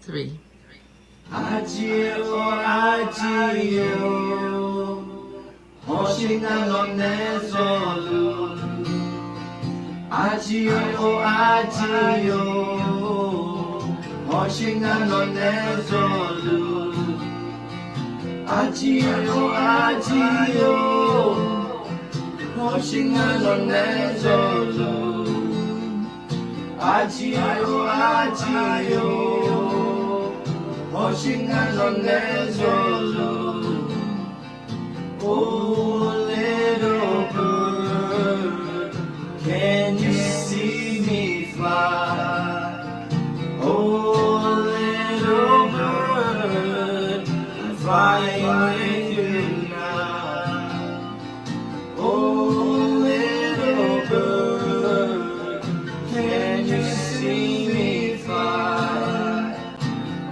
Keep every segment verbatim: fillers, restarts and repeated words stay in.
Three. Aqjeq-or aqjeq-or, hawsher ngar lawq nae zawluf. Aqjeq-or aqjeq-or, hawsher ngar lawq nae zawluf. Aqjeq-or aqjeq-or, hawsher ngar lawq nae zawluf. Aqjeq-or aqjeq-or, hawsher ngar lawq nae zawluf. Oh little bird, can you see me fly? Oh little bird, I'm flying with you now. Oh little bird, can you see me fly?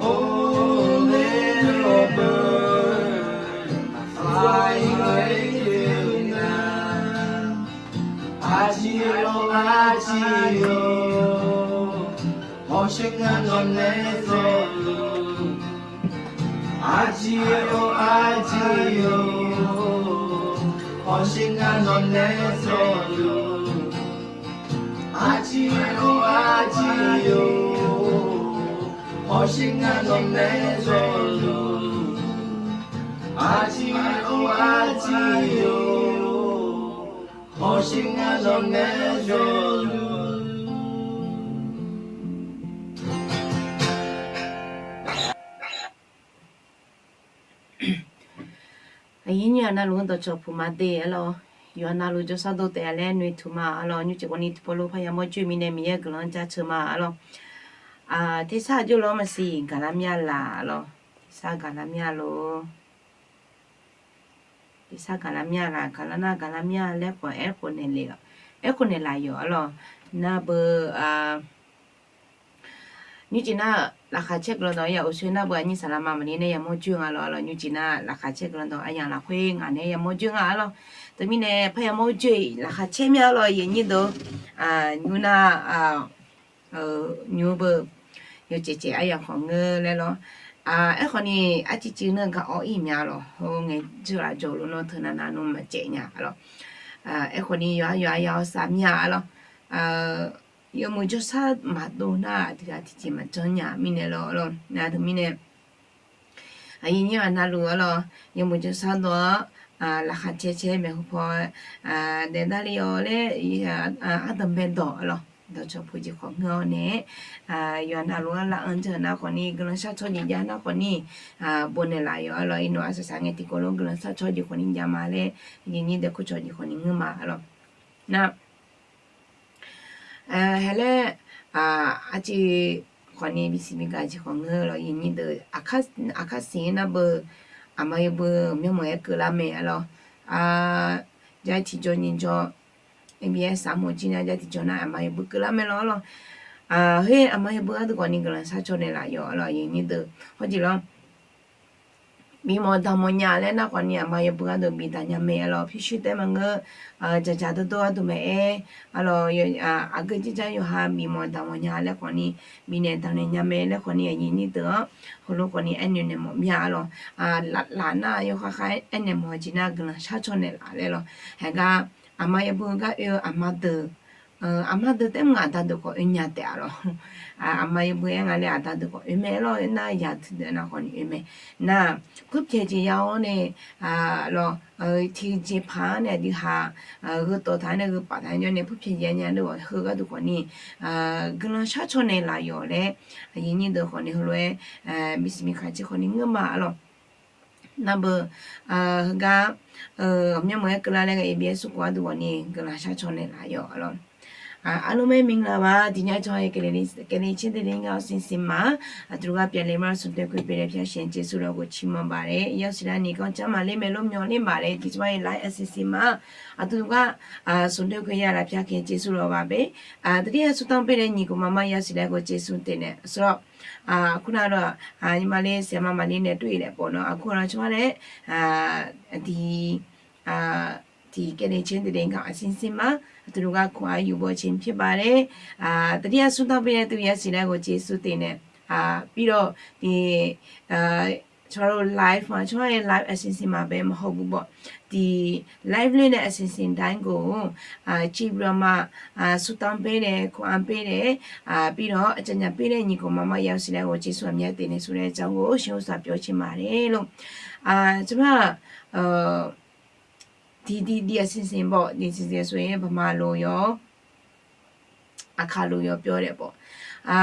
Oh little bird, I'm flying with you now. Aqjeq-or aqjeq-or, hawsher ngar lawq nae zawluf. Aqjeq-or aqjeq-or, hawsher ngar lawq nae zawluf. Aqjeq-or aqjeq-or, hawsher ngar lawq nae zawluf. Aqjeq-or aqjeq-or, hawsher ngar lawq nae zawluf. Aqyuif nymr-aq navluf-anr dawqcawq puq ma de arlawr. Yawqha navluf jawrshar dov taef-a laer noeqtmq ma arlawr. Nymrcif khawfni tiqpavlov parya mawr joer mirnae Miqyaer-euq guiqlanq-anr jaceuq ma arlawr. Tersar aqjox lawr maqsiq gaqlar mir-a laq arlawr. Tersar gaqlar mir-a lor. Tersar gaqlar mir-a laq, gaqlar nar gaqlar mir-a laer khawf aerkhof naeqle, aerkhof naeqlaf yawq arlawr. Narbeuq nymrcif nar-aq laqkhaq caer guiqlanq dawq ya uqsoer narbeuq aqnyir saqlaqma maqli nae yamawr joer nga lawr arlawr. Nymrcif nar laqkhaq caer guiqlanq dawq aryamq lafkhoer ngaq nae yamawr joer nga arlawr. Teumirnae parya mawr joer-iq laqkhaq caer mir-a arlawr, aqyuif aqnyir deuq. Nymr nar nymr beu yawcaev caev aryamq khawf ngeur laer lawr. Aerkhawfni arciv civ nar gaq-awr ir mya lawr, hawr ngae jawrlaf jawrluf nawr teunav nav nmr maqcaev nya lawr. Aerkhawfni yawqha yawqha ya-awr sar mir-a lawr. Yawmuiq jawrshar maqdov nar-aq tiqghaq tiqjeq maqjanr nya mirnae lawr lawr. Nar teumirnae aqyuif aqnyir-aq navluf arlawr, yawmuiq jawrshar dawq-anr laqkhaq caer caer maeqhu paw daef davle-awq laer ardanqbae dawq arlawr. Dawqcawq puq jeq khawf ngeur-awr nae, yawqha navluf-anr laf-anr jeuq nar khawfni guiqlanq shar caw jeq jav nar khawfni, bofnaeq laf yawq arlawr. Iqnan arsaq saq ngae tiqkawv lof guiqlanq shar caw jeq khawfni jav ma laer, aqyuif aqnyir deuq kurcawq jeq khawfni ngeur ma arlawr. Nar hae laer, arciv khawfni bisiq bigaq jeq khawf ngeur lawr, aqyuif aqnyir deuq. Aqkar siq narbeuq aqma yawbui myanrmanq-aer keuvlar mae arlawr. Jar tiqjawr nyiq jawr, mbi-aer saq mawf jir nar jar tiqjawr nar aqma yawbui keuvlar mae lawr arlawr. Khoer aqma yawbui gharduq khawfni guiqlanq shar caw naeqlaf yawq arlawr, aqyuif aqnyir deuq. Hawjeq lawr, bimawf damq mawf nya laer nar khawfni aqma yawbui gharduq bidaq nya mae arlawr. Pyurshuir taef maqngeur, dzaqdzaq dawrdawr gharduq maqaer arlawr, aqgeu jirjar yawqha bimawf damq mawf nya laer khawfni, binaeq damqnaeq nya mae laer khawfni aqyuif aqnyir deuq-anr heulof khawfni aernaeq naeq mawf mir-a arlawr. Laf nar yawkhav khav aernaeq mawf-eu jeq nar guiqlanq shar caw naeqlaf laer lawr. Haegar aqma yawbui gar oe-eu aqma deuq, aqma deuq taef mr aqda deuq khawf oe nya taef arlawr. Aqma yawbui aer nga laer aqda deuq khawf oe mae arlawr. Nar yaq tiqdeuq nar khawfni oe mae. Nar purpyaeq jeq ya-awr nae lawr, tiqjeqpaq-anr nae aqdui ha gheutawq taq-aer nae gheupaf taq-aer jawr nae purpyaeq jeq nya-eu heu gharduq khawfni guiqlanq shar caw naeqlaf yawq laer, aqyuif aqnyir deuq khawfni heulof-aer bisiq bikaq jeq khawfni ngeur ma arlawr. Narbeuq heugar ghawqmyanr meuq-aer keuvlar laer ghae-a byaer surkhof gharduq khawfni guiqlanq shar caw naeqlaf yawq arlawr. Arlawr mae mingla ba dinya caw-aer kaeqle caer de de nga-awr sinsin ma. Aqduq gar pyaeqle mar smq doe khoer pyaeqle pyar shaq jeqsur lawr ghof ciq mawq baq le yasiq lar ni kanr car maqler maeq lor myawq ler baq le tiqsmar-iq lar-aer sinsin ma. Aqduq gar smq doe khoer ya laf pyar kae jeqsur lawq baq be. Teudir-aer smrtanr pyaeqle nyiq khof maqmar yasiq lar ghof jeqsur teq naeq sawr. Aqkur nav lawr, nyiq maqle siq ma maqle nae tur-iq laef pawf nawr aqkur nar cawr-ar laer, tiq tiq kaeqle caer de de nga-awr sinsin ma. Aqduq gar khof-aq yuf bawq cae pyaer baq le. Teudir-aer smrtanr pyaeqle teubi yasiq lar ghof jeqsur teq naeq ပြီးတော့ ဒီ ကျွန်တော်တို့ live မှာ ကျွန်တော်ရဲ့ live အစီအစဉ်မှာပဲမဟုတ်ဘူးပေါ့။ ဒီ live လေးနဲ့ အစီအစဉ်တိုင်းကို အာ ကြည့်ပြီးတော့မှ အာ ဆုတောင်းပေးတယ်၊ ခွန်အားပေးတယ်၊ အာ ပြီးတော့ အကြံဉာဏ်ပေးတဲ့ညီကောင်မ မရောက်စီတိုင်းကို ကျေးဇူးအများတင်တယ်ဆိုတဲ့အကြောင်းကို ရှင်းဥစွာပြောချင်ပါတယ်လို့။ အာ ကျွန်မ ဒီ ဒီ ဒီအစီအစဉ်ပေါ့၊ ဒီအစီအစဉ်ဆိုရင် ဗမာလိုရော အခါလိုရောပြောတယ်ပေါ့။ အာ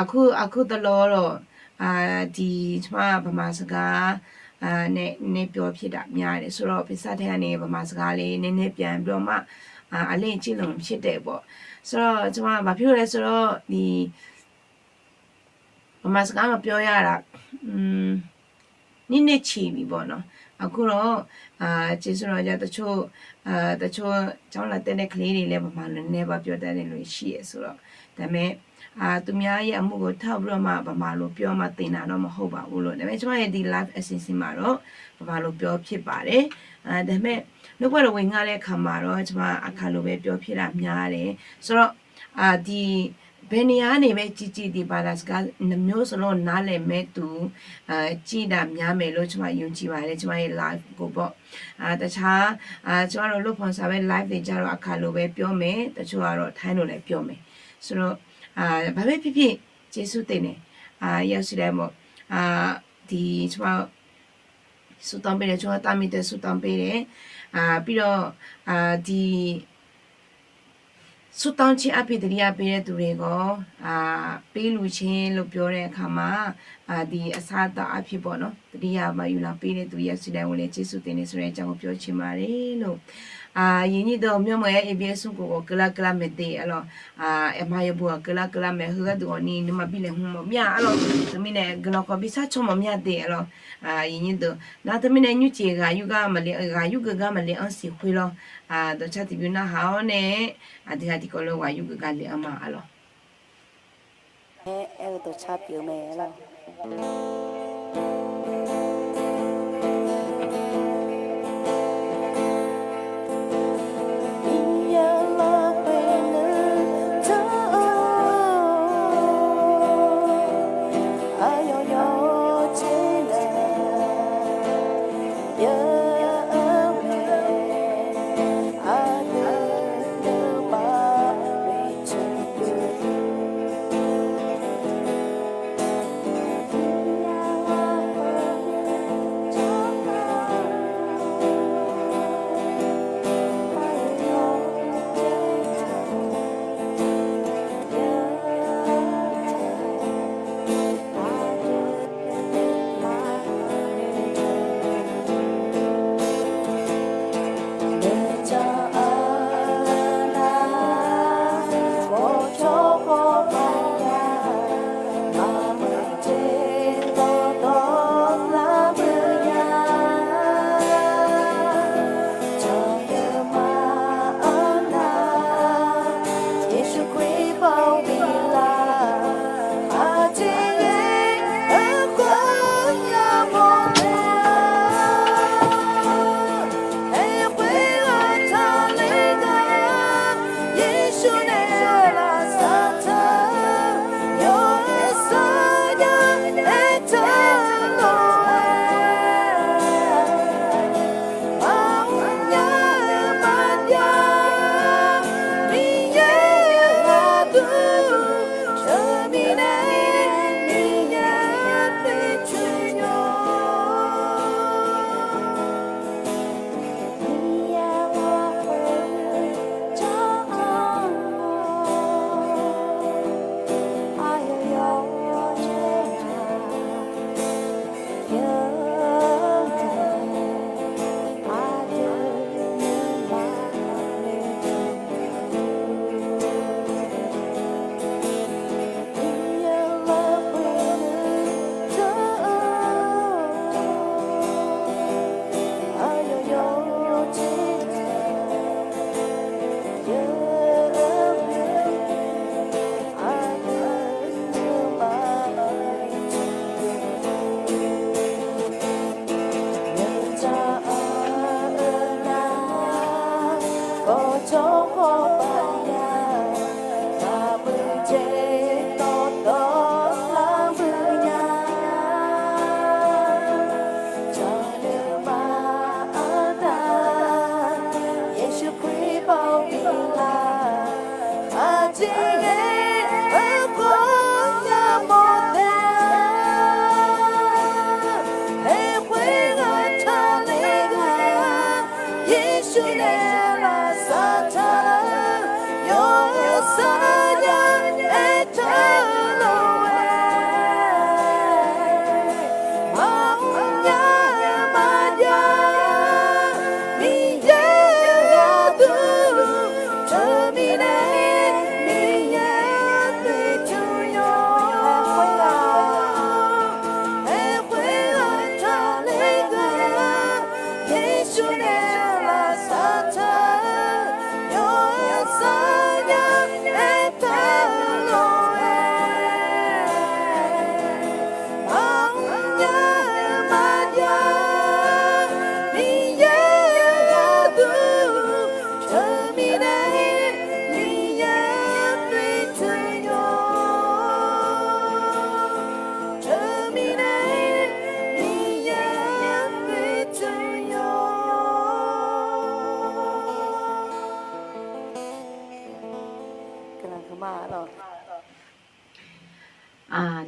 အခု အခုတလောတော့ အာ ဒီ ကျွန်မ ဗမာစကား အာ နဲ့ နည်းနည်းပြောဖြစ်တာများတယ်ဆိုတော့ ပစ်စထဲကနေ ဗမာစကားလေး နည်းနည်းပြန်ပြီးတော့မှ အာ အလေ့ကျင့်လို့ဖြစ်တယ်ပေါ့။ ဆိုတော့ ကျွန်မ ဘာဖြစ်လို့လဲဆိုတော့ ဒီ ဗမာစကားမပြောရတာ နှစ်နှစ်ချီပြီပေါ့နော်။ အခုတော့ အာ ကျေးဇူးတော်ကြောင့် တချို့ အာ တချို့ကျောင်းလာတက်တဲ့ကလေးတွေလည်း ဗမာလိုနည်းနည်းပါးပါးပြောတတ်တဲ့လူတွေရှိတယ်ဆိုတော့ ဒါပေမဲ့ အာ သူများရဲ့အမှုကိုထောက်ပြီးတော့မှ ဗမာလိုပြောမှသင်တာတော့မဟုတ်ပါဘူးလို့။ ဒါပေမဲ့ ကျွန်မရဲ့ဒီ live အစီအစဉ်မှာတော့ ဗမာလိုပြောဖြစ်ပါတယ်။ အာ ဒါပေမဲ့ လုပ်ပါတော့ ဝင်ငှားတဲ့အခါမှာတော့ ကျွန်မ အခါလိုပဲပြောဖြစ်တာများတယ်ဆိုတော့ အာ ဒီ ဘယ်နေရာကနေပဲကြည့်ကြည့် ဒီဘာသာစကားနှစ်မျိုးစလုံးနားလည်မဲ့သူ အာ ကြည့်တာများမယ်လို့ ကျွန်မယုံကြည်ပါတယ်။ ကျွန်မရဲ့ live ကိုပေါ့။ အာ တခြား အာ ကျွန်တော်တို့ လုပ်ဖော်ဆောင်တဲ့ live တွေကြတော့ အခါလိုပဲပြောမယ်။ တချို့ကတော့ ထိုင်းလိုလည်းပြောမယ်ဆိုတော့ အာ ဘာပဲဖြစ်ဖြစ် ကျေးဇူးတင်တယ်။ အာ ရောက်စီတိုင်းပေါ့။ အာ ဒီ ကျွန်မ ဆုတောင်းပေးတယ်၊ ကျွန်မ တားမိတဲ့ ဆုတောင်းပေးတယ်။ အာ ပြီးတော့ အာ ဒီ ဆုတောင်းခြင်းအားဖြင့် သတိရပေးတဲ့သူတွေကို အာ ပေးလှူခြင်းလို့ပြောတဲ့အခါမှာ အာ ဒီအစားအသောက်အားဖြင့်ပေါ့နော်၊ သတိရမှာ ယူလာပေးတဲ့သူ ရောက်စီတိုင်းကိုလည်း ကျေးဇူးတင်တယ်ဆိုတဲ့အကြောင်းကို ပြောချင်ပါတယ်လို့။ အာ ယဉ်ညိဒို မျောမွဲ ABS ကို ကလပ်ကလပ်မယ်တဲ့ အဲ့တော့ အာ အမယဘူကလပ်ကလပ်မယ် ဟိုကသူ့အနည်း နမဘိလဲ့ ဟူမော်မျါ အဲ့တော့ တမံၤန့ၣ် ကလီၤကီဘိဆါဆိမိာ်မျါတဲ့ အဲ့တော့ အာ ယဉ်ညိဒို နာ်တမံၤန့ၣ် ညူၣ်စ့ဂၤယုၢ်ဂၤမလဲ ဂၤယုၢ်ဂၤမလဲ အစီခွေးလီၤ. အာ ဒီးဆါတံဘျုး နၢ်ဟါအီၤန့ၣ် အတဂၤတံကီးလၢ ဂၤယုၢ်ဂၤလဲ အမါ အလီၤ. အဲ အဲ ဒီးဆါပျိာ်မယ်လီၤ.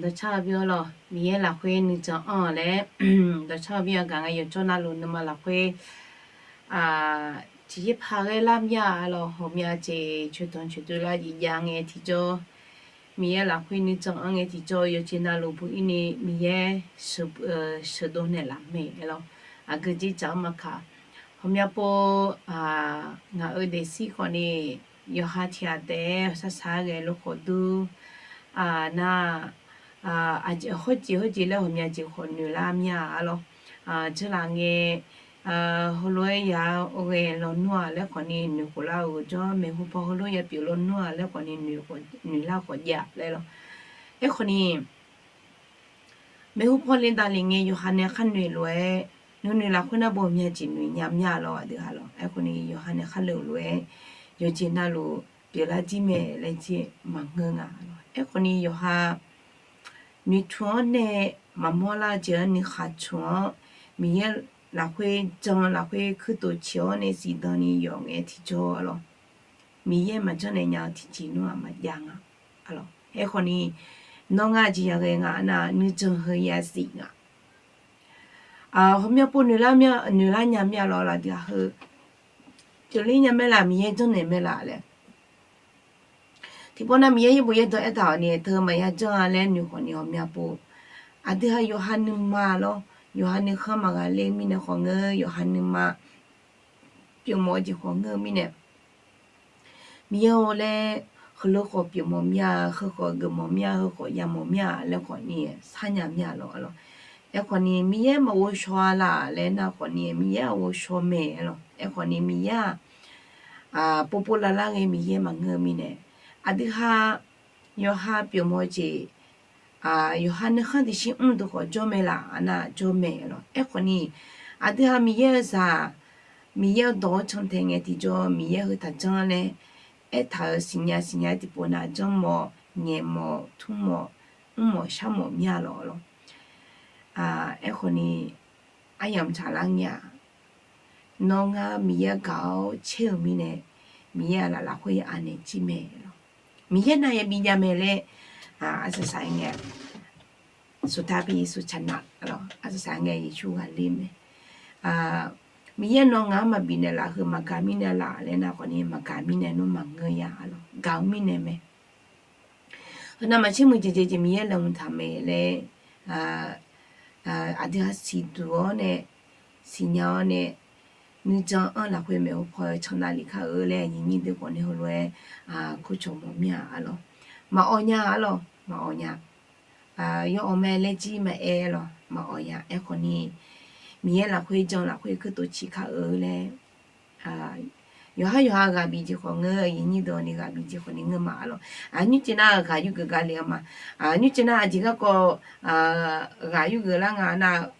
Dawqcar-eu byov lawq, Miqyaer lafkhoer nuijan anr-awq laer, dawqcar-eu byov-a gaq ngae yawqjawr navluf nuima lafkhoer tiqyaer paq ghae lar mya-a lawq. Ghawqmya jeq coeqdanq coeqdov lar jeq jav ngae tiqjawr, Miqyaer lafkhoer nuijan anr ngae tiqjawr, yawqjeq navluf buq-ir ni Miqyaer sheuqdov naeqlaf mae-a lawq. Aqgeu jeqzaq-anr maqkaq, ghawqmya pov ngaq-euq daefzir khawfni yawqha tiq ghaq taef-aer sar sar-aer ghae lof khawf dur, nar, hawrjeq hawrjeq laer ghawqmya jeq khawf noeq lar mya-a lawq. Jeurlaf ngae, heulof-aer ya-eu ghae lawnmr-aq laer khawfni noeqkhof lar-eu ghawqjawr, maeqhu paw heulof ya pyeuf lawnmr-aq laer khawfni noeq lar khawf jav laer lawq. Aerkhawfni maeqhu paw le davlef ngae yawqha nae khar noeq lof-aer, nuinoeq lafkhoer nar bo mya jeq noeq nya mya lawq aqdui ha lawq. Aerkhawfni yawqha nae khar noeq lof-aer, yawqjeq navluf pyeuflar jir mae laer jir maqngeur nga lawq. Aerkhawfni yawqha noeqtmq-awr nae maqmawr lar-eu jeq-anr nuikhaq tmq-awr, Miqyaer lafkhoer jan lafkhoer kuirtof ciq-awr nae zifdan ni yawf ngae tiqjawr-a lawq. Miqyaer maqjanr naeq nya-eu tiqjeq nmr-aq maqjav nga. Aerkhawfni nawr ngar aqjeq yaghae nga nar nuijan heu ya zif nga. Ghawqmya pov noeq lar nya mya lawq laf dui-aq heu, pyeufler nya mae laf, Miqyaer janrnaeq mae laf laer. Tiqpov nav Miqyaer yaerbof yaerdawq aertaq-awq ni teu maqya janr-a laer noeq khawfni ghawqmya pov, aqdui ha yawqha nuima lawr, yawqha nuikhanr maqghaq ler mirnae khawf ngeur, yawqha nuima pyeufmawf-eu jeq khawf ngeur-eu mirnae, Miqyaer-or laer, heulof khawf pyeufmawf mir-a, heu khawf geufmawf mir-a, heu khawf yamawf mir-a laer khawfni sharnya mir-a lawq. Aerkhawfni Miqyaer maqghov shaw-a laf laer nar khawfni Miqyaer-aq ghovshaw mae-a lawq. Aerkhawfni Miqyaer-aq, povpov lavlar ghae Miqyaer maqngeur-eu mirnae, aqdui ha yawqha pyeufmawf-eu jeq, yawqha nuikhanr tiqshir mr-eu deuq khawf jawr mae laf, aqnav jawr mae-a lawq. Aerkhawfni aqdui ha Miqyaer-eu zaq, Miqyaer-eu dawq-anr cantae ngae tiqjawr, Miqyaer heu taqjanr laer aertaq-euq siqnya siqnya-aer tiqpov nav janrmawf, nyaefmawf, tmrmawf, mrmawf, sharmawf mir-a lawq lawq. Aerkhawfni aryamq tsaqlar ngae-aq, nawr ngar Miqyaer gaq-awr caer-eu mirnae, Miqyaer aqlaf lafkhoer ya anaeq jir mae lawq. Miqyaer nav yabi jav mae laer, aqsaqsaq-aer ngae, sutaq pi Yeqsur tsaqnav lawq, aqsaqsaq-aer ngae Yeqsur ghaqler mae. Miqyaer nawr ngaq-anr maqbifnaeq laf heu maqgaq mirnae laf laer nar khawfni maqgaq mirnae nmr maqngeur ya-a lawq, gaq-eu mirnae mae. Heu navmaqtser muiqdzaeq dzaeq jeq Miqyaer laeqhmq taq mae laer, aqdui ha siqduq-awr nae, siqnya-awr nae, nuijan anr lafkhoer maeqhu paw-eu candav lef kar-eu laer aqyuif nyir deuq khawfni heulof-aer kurcawq mawf mir-a lawq. Maqawq nya-a lawq, maqawq nya. Yawawq mae laer jir maqaer lawq, maqawq nya. Aerkhawfni Miqyaer lafkhoer jan lafkhoer kuirtof ciq kar-eu laer, yawqhar yawqha ghaq bif jeq khawf ngeur, aqyuif nyir deuq ni ghaq bif jeq khawfni ngeur ma-a lawq. Nymrcif nar ghaq yurgeuf gar le-eu ma. Nymrcif nar aqjeq garkawv ghaq yurgeuf lar nga nar,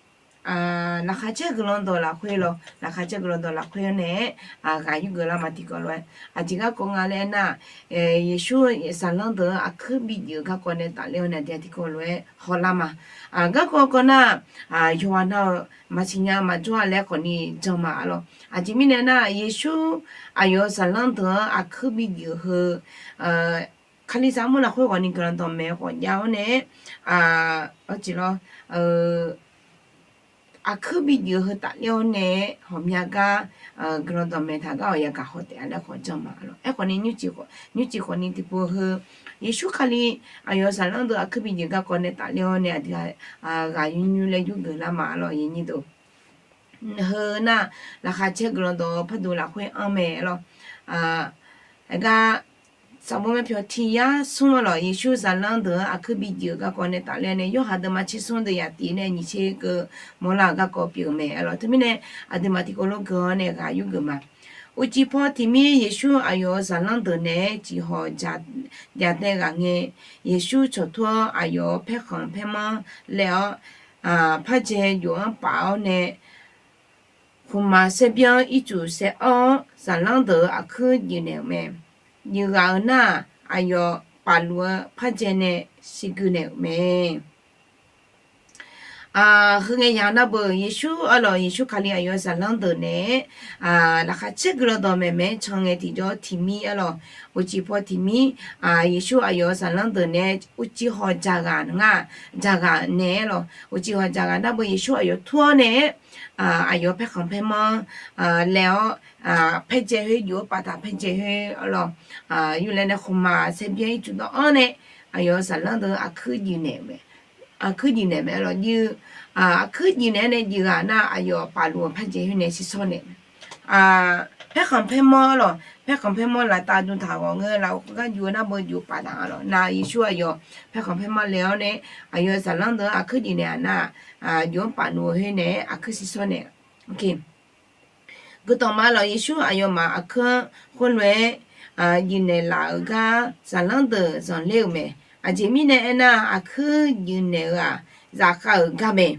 laqkhaq caer guiqlanq dawq lafkhoer lawq, laqkhaq caer guiqlanq dawq lafkhoer-anr nae-aer ghaq yurgeuf lar ma tiqkawv lof-aer. Aqjeq garkawv nga laer nar, Yeqsur zaqlanr deuq-anr aqkuir bijeuf-eu garkawv nae tafler-awr nae aqdui-aq tiqkawv lof-aer hawlar ma. Garkawv kawv nar, yawqghaq nar-euq maqsiq nya maqjawr-a laer khawfni jan ma-a lawq. Aqjeq mirnae nar, Yeqsur aqyawf-euq zaqlanr deuq-anr aqkuir bijeuf heu, Kalizaq mur lafkhoer ghawqni guiqlanq dawqmaeq khawf jav-awr nae-aer, aqjeq lawr, aqkuir bijeuf heu tafler-awr nae-aer ghawqmya gar guiqlanq dawqmaeq taq gar-awq yagaq haw taef-a laer khawf jan ma-a lawq. Aerkhawfni nymrcif khawfni tiqpov heu, Yeqsur Kali aqyawf-euq zaqlanr deuq aqkuir bijeuf garkawv nae tafler-awr nae aqdui ghaq yur nymr laer yurgeuf lar ma-a lawq, aqyuif nyir deuq. Heu nar, laqkhaq caer guiqlanq dawq-eu parduq lafkhoer anr mae-a lawq. Aergar, saqbov maerpyawq tiq yar smr-a lawq, Yeqsur zaqlanr deuq-anr aqkuir bijeuf-eu garkawv nae tafler nae yawhaq deuvma tser smr deuq yaf tif nae nyiq tser keuv mawrlar-euq garkawv pyeuf-eu mae-a lawq. Teumirnae aqduimaf tiqkawv lof geuf-awr nae ghaq yurgeuf ma. Uqcif paw tiq mir Yeqsur aqyawf-euq zaqlanr deuq naeq-aer ciqhawq jaqdaev ghaq ngae, Yeqsur cawqtur-awr aqyawf-euq paerkhanq paermanr laev-awr, pardzae jov-anr paf-awr nae, khmqmaq saerbyan ircuf saev-awr zaqlanr deuq-euq aqkuir jeuf naeq-euq mae. Jeuf ghaq-euq nar-aq, aqyawf pafluf-eu pardzae nae siqgui naeq-euq mae. Heu ngae yaq nar beu Yeqsur arlawq, Yeqsur Kali aqyawf-euq zaqlanr deuq naeq-aer laqkhaq caer guiqlanq dawqmaeq maeq-aer can ngae tiqjawr tiqmir arlawq, uqcif paw tiqmir Yeqsur aqyawf-euq zaqlanr deuq naeq-aer uqcif hawq dzaqghaq ngar, dzaqghaq naeq-aer lawq, uqcif hawq dzaqghaq nar beu Yeqsur aqyawf tur-awr naeq-aer aqyawf paerkhanq paermanr laeq-awr, paerdzae khoer juf-anr paftaq paerdzae khoer arlawq, yurlae nae khmqmaq saerbyaer ircuf dawv-anr nae aqyawf-euq zaqlanr deuq aqkuir juif naeq-eu mae. Aqkuir juif naeq mae arlawq, juif, aqkuir juif naeq-aer nae juif ghaq nar aqyawf pafluf-euq paerdzae khoer nae sirsawr naeq mae. Paerkhanq paermanr arlawq, paerkhanq paermanr laftav dmqtaq ghawq ngeur laf-eu khoergar juf-eu nar beu juf paftaq arlawq, nar Yeqsur aqyawf paerkhanq paermanr laeq-awr nae aqyawf-euq zaqlanr deuq-anr aqkuir juif naeq-a nar, juf-anr pafluf-eu khoer nae aqkuir sirsawr naeq Guiqdanq ma lawq, Yeqsur aqyawfmaf aqkuir-anr khoerlof-aer juif naeq laf-euq gar zaqlanr deuq zanqler-euq mae. Aqjeq mirnae aernar, aqkuir juif naeq-eu-aq, zafkhav-euq gar mae.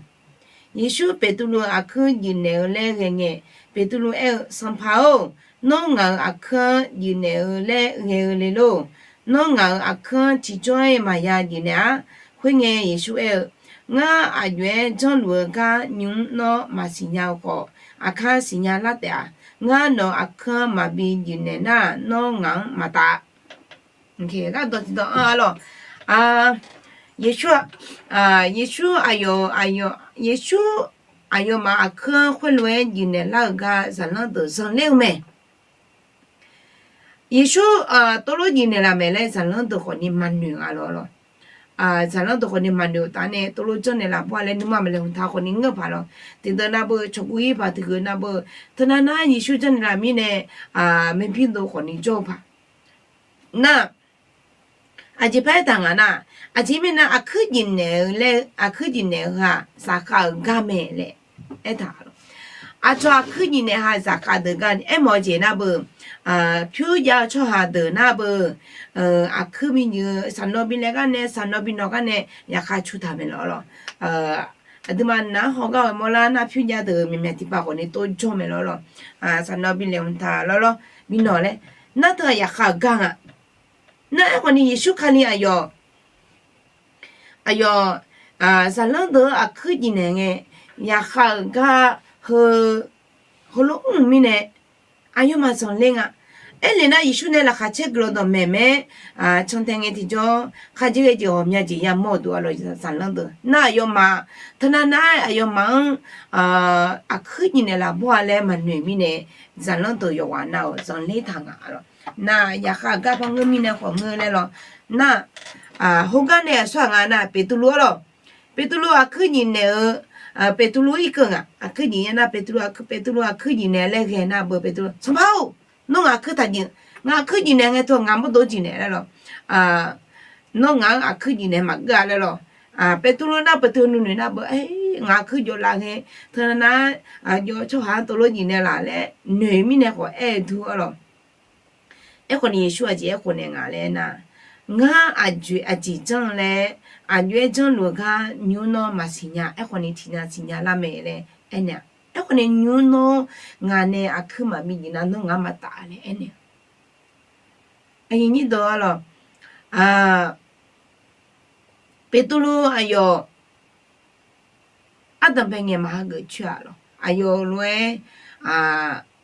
Yeqsur Beqtuvluv aqkuir juif naeq-eu laer ghae ngae, Beqtuvluv aer-eu, Sanqpaq-or, nawr ngaq-euq aqkuir-anr juif naeq-eu laer ghae-eu le lor. Nawr ngaq-euq aqkuir-anr tiqjawr-iq maqya juif naeq-ar. Khoerngae, Yeqsur aer-eu, Ngar aqjox-aer janrluf-eu gar nymq-mr nawr maqsiq nya-eu khawf, aqkar siqnya lar taef-a. Ngar nawq-euq aqkuir-anr maqbi juif naeq nar, nawr ngaq-anr maqtaf. Gharduq tiqdawq-anr arlawq, Yeqsur, Yeqsur aqyawf, Yeqsur aqyawfmaf aqkuir-anr khoerlof-aer juif naeq lar-euq gar zaqlanr deuq zanqler-eu mae. Yeqsur tov lof juif naeq laf mae laer zaqlanr deuq khawfni maqnoeq nga lawr lawq. Zaqlanr deuq khawfni maqnoeq-eu taf nae tov lof janrnaeq laf bawr-a laer nuima maqlaeq hmq taq khawfni ngeur paq lawq. Tiqdeuq nar beu, cawqguv ir paq tiqgheu nar beu, teunav nar Yeqsur janrnaeq laf mirnae, maerbir dov khawfni jawr-eu paq. Nar, aqjeq par aertaq nga nar, aqjeq mirnae aqkuir juif naeq-eu laer, aqkuir juif naeq-eu ghaq zafkhav-euq gar mae laer aertaq lawq. Aqcawq aqkuir juif naeq ha zafkhav deuq gar ni aermawf-eu jeq nar beu, pyur jav-eu tsawrhaq deuq nar beu, aqkuir bi juif-eu saqnawv bi laeq gar nae, saqnawv bi nawq gar nae, yaqkhav cu taq mae lawr lawq. Aqduimaf nar hawgar-eu mawrlar nar pyur jav deuq-euq myaqmyaq tiqpav khawfni tov jawr mae lawr lawq. Saqnawv bi laeq hmq taq lawr lawr, bi nawq laer, nar teughaq yaqkhav-euq gar nga. Nar aerkhawfni Yeqsur Kali aqyawf, aqyawf, zaqlanr deuq-anr aqkuir juif naeq ngae, yaqkhav-euq gar heu, heulof mr-euq mirnae, aqyawfmaf zanqler nga. Aernaeq nar Yeqsur nae laqkhaq caer guiqlanq dawqmaeq mae-aer, cantae ngae tiqjawr kharjeq ghae jeq ghawqmya jeq yamawr-eu duq-a lawq zaqlanr deuq. Nar aqyawfmaf, teunav nar aqyawfmaf-anr aqkuir juif naeq laf bawr-a laer maqnoeq mirnae, zaqlanr deuq yawqghaq nav-euq zanqler taq nga lawq. Nar yaqkhav gar par ngeur mirnae khawf ngeur laer lawq. Nar, heugar nae aqsur-aq nga nar Beqtuvluv-a lawq. Beqtuvluv aqkuir juif naeq-eu, Beqtuvluv irkeuv nga aqkuir juif naeq nar Beqtuvluv aqkuir, Beqtuvluv aqkuir juif naeq laer ghae nar beu Beqtuvluv, Sanqpaq-or, nawr ngaq aqkuir taq juif, ngaq aqkuir juif naeq ngae teu ngaq mawrdo juif naeq laer lawq. Nawr ngaq-anr aqkuir juif naeq maqgeur-a laer lawq. Beqtuvluv nar Beqtuvluv nuinoeq nar beu, ngaq aqkuir jawv lav ghae, teunav nar jawv tsawrhaq-anr tov lof juif naeq laf laer noeq mirnae khawf aer-eu dur-a lawq. Aerkhawfni Yeqsur aqjeq aerkhof naeq nga laer nar, ngar aqjeq, aqjeq janr-eu laer, aqjox-aer janrluf-eu gar nymr nawr maqsiq nya, aerkhawfni tiqnya siqnya lar mae laer aernaeq-a. Aerkhawfni nymr nawr ngaq nae aqkuir maqbi juif nar nawr ngaq-anr maqtaf laer aernaeq-a. Aqyuif nyir deuq-a lawq, Beqtuvluv aqyawf ardanqbae ngae maq hageuf coer-a lawq. Aqyawf lof-aer